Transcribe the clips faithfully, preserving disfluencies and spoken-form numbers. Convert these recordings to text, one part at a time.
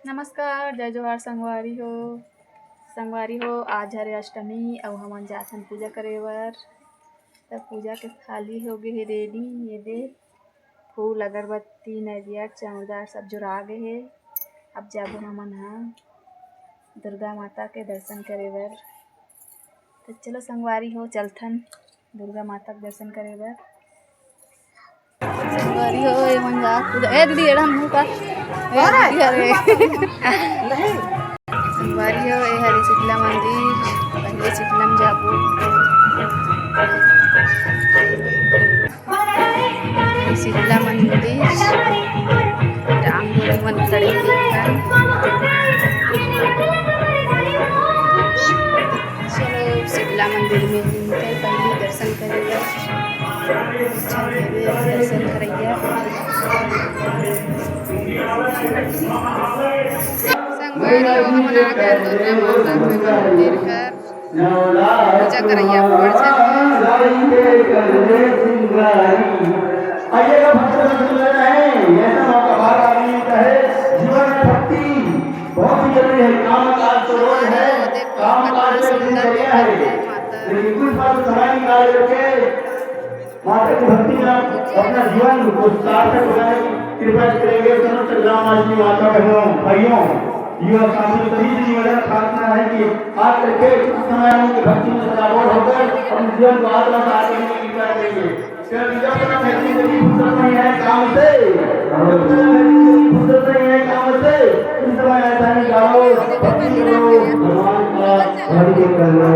नमस्कार, जय जोहार संगवारी हो। संगवारी हो, आज हरे अष्टमी अउ हमन जाथन पूजा करे बर। त पूजा के थाली हो गे हे ready, ये दे फूल, अगरबत्ती, नरियर, चौंदा सब जुरा गे हे। अब जाबो हमन ह दुर्गा माता के दर्शन करे बर। त चलो संगवारी हो, चलथन दुर्गा माता के दर्शन करे बर। संगवारी हो, ये मन जात पूजा। ए दीदी, एड़ा मुंह का। ए दीदी, अरे। संगवारी हो, ये हरे शीतला मंदिर। पहले शीतला में जाबो। ये शीतला मंदिर। राम गोरी मन खड़े दिखत हे। चलो, शीतला मंदिर में घूमते हैं, पहले दर्शन करेंगे। अच्छा, दर्शन करैया। संगवारी हो, हमन आ गए दुर्गा माता के मंदिर कर। पूजा करैया बड़ झन हे। आइएगा भक्त दर्शन करना है, ऐसा मौका बार बार नहीं मिलता है। जीवन में भक्ति बहुत ही जरूरी है। काम काज तो रोज है, काम काज में दिनचर्या है, लेकिन कुछ बार समय निकाल करके माता की भक्ति में आप अपना जीवन को सार्थक बनाने की कृपा करेंगे। समस्त ग्रामवासी, माता बहनों, भाइयों, युवा साथियों, सभी से निवेदन प्रार्थना है कि आप करके कुछ समय की भक्ति में सराबोर होकर अपने जीवन को आत्मसात करने की कृपा करेंगे। फुर्सत नहीं है काम से, फुर्सत नहीं है काम से, इस समय ऐसा नहीं करो, भक्ति करो, भगवान का भक्ति करो।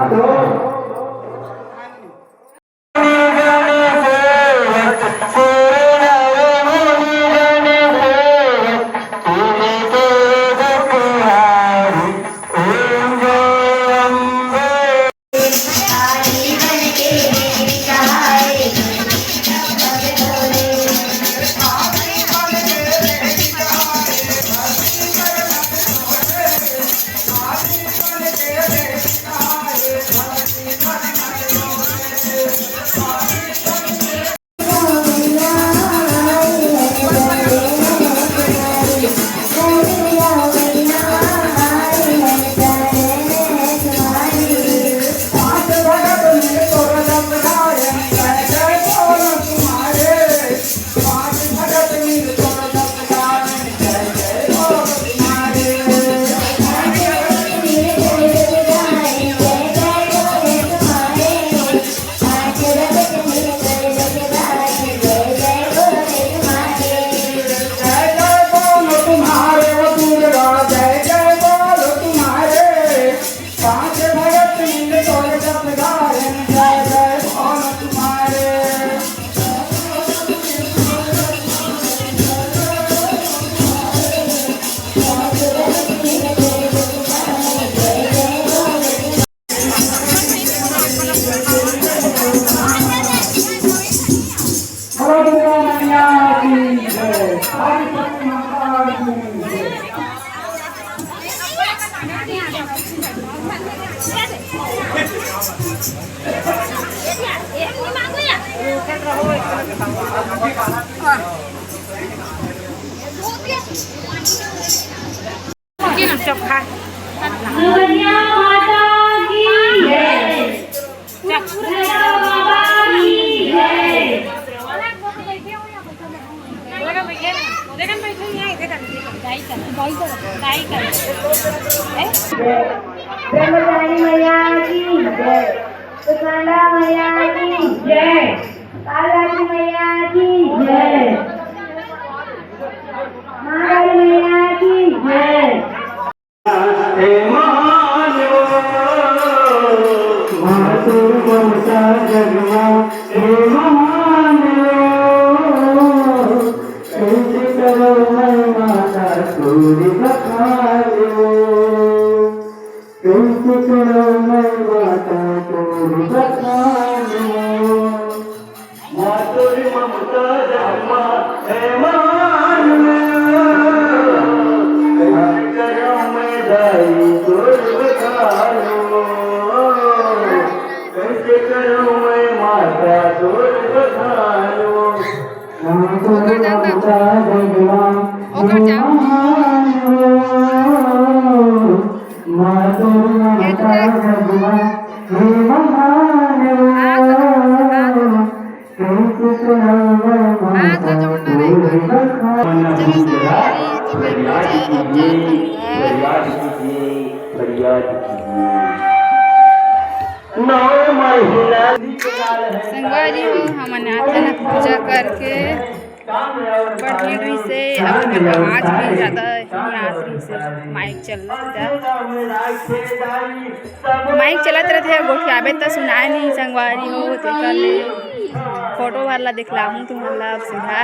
तो बोलो दुर्गा मैया की जय। हरि शक्ति माता की जय। चोखा। दुर्गा माता की जय। दुर्गा बाबा की जय। ब्रह्मचारी मैया की जय। सुखंडा मैया की जय। कालरात्रि मैया की जय। महाकाली मैया की जय। हे मानवो, मातु ममता जगमा, हे मानवो, कैसे करो मैं माता तोरी बखानो, कैसे करो मैं माता तोरी बखानो। मातुर ममता जगमा हे मानवो, कैसे करूं मैं दाई तोर बखानो, कैसे करूं मैं माता तोर बखानो। मातुर ममता जगमा हे मानवो। हाथ ला जोड़ना रहिथे। चलो संगवारी, तो फिर पूजा अब जात हन घर। संगवारी हो, हमन आथन पूजा करके। बड़ भीड़ रहिसे, अब आवाज भी ज्यादा नहीं आत रहिसे, माइक चलत हे। माइक चलत रहिथे, गोठियाबे त सुनाय नहीं संगवारी हो, तेकर ले फोटो वाला दिखलाहूं तुमन ला अब सीधा।